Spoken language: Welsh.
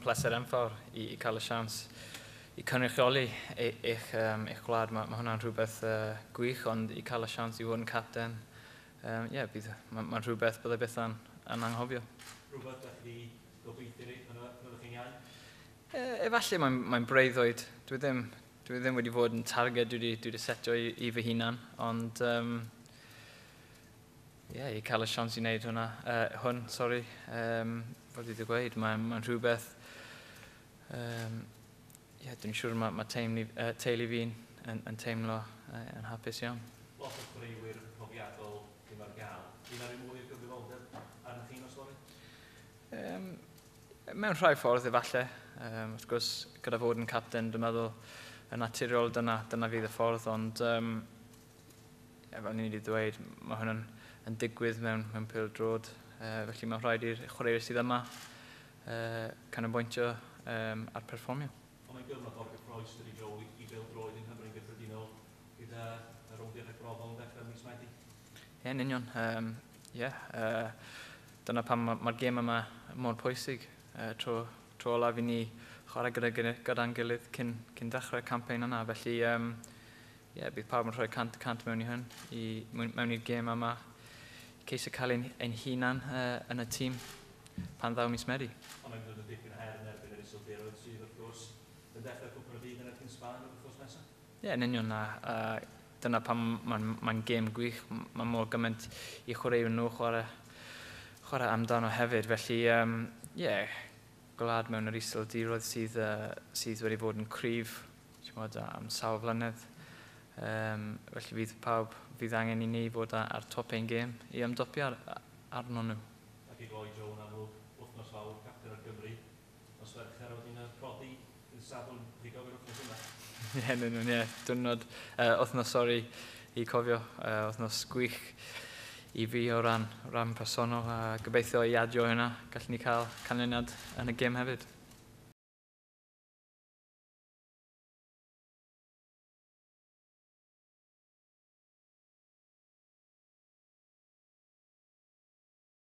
pleser enfawr i cael y siawns i cynrychioli eich gwlad. Mae hwnna'n rhywbeth gwych, ond i cael y siawns i fod yn capten, yeah, mae'n rhywbeth byddai byth yn anghofio. Rhywbeth ydych chi gobeithio i pan oeddech chi'n iau? Efallai mae'n breuddwyd. Dwi ddim wedi fod yn targed dwi wedi setio i fy hunan, ond yeah, i cael y siawns i wneud hwnna, hwn, sorry, fel dwi wedi gweud, mae'n rhywbeth, yeah, dwi'n siŵr mae teulu fi'n yn teimlo yn hapus iawn. Lot o chwaraewyr profiadol ddim ar gael. Dwi'n ar mwy o gyfrifoldeb arnoch chi nos fory? Mewn rhai ffordd efallai. Wrth gwrs, gyda fod yn capten, dwi'n meddwl yn naturiol dyna fydd y ffordd, ond yeah, fel ni wedi dweud, mae hwn yn digwydd mewn pêl-droed. Felly mae'n rhaid i'r chwaraewyr sydd yma canolbwyntio ar perfformio. Ond mae'n gyfnod mor gyffrous dydy, Joel, i bêl-droed yng Nghymru'n gyffredinol gyda y rowndiau rhagbrofol yn dechrau mis Medi. Ie, yn union. Yeah, dyna pam mae'r gêm yma mor pwysig. Tro olaf i ni chwarae gyda'n gilydd cyn dechrau'r campaign yna. Felly, yeah, bydd pawb yn rhoi 100% mewn i hwn, mewn i'r gêm yma. Ceisio cael ein hunan yn y tîm pan ddaw mis Medi. Ond mae'n dod yn dipyn o her yn erbyn yr Iseldiroedd sydd wrth gwrs yn dechrau Cwpan y Byd yn erbyn Sbaen yr wythnos nesaf. Ie, yeah, yn union. A dyna pam mae'n gêm gwych. Mae mor gymaint i chwaraewyr nhw chwarae amdano hefyd. Felly, yeah, gwlad mewn yr Iseldiroedd sydd wedi bod yn cryf, t'mod, am sawl flynedd. Felly fydd pawb fydd angen i ni fod ar top ein gêm i ymdopi arno nhw. Ac i gloi, Joe, yn amlwg, wythnos fawr, capten ar Gymru. Nos Fercher wedyn y prodi yn Sadwrn, chi gofio'r wythnos yna? Ie, yn union, ie. Diwrnod, wythnos, sorry, i cofio, wythnos gwych i fi o ran personol a gobeithio i adio hynna, gallwn ni cael canlyniad yn y gêm hefyd.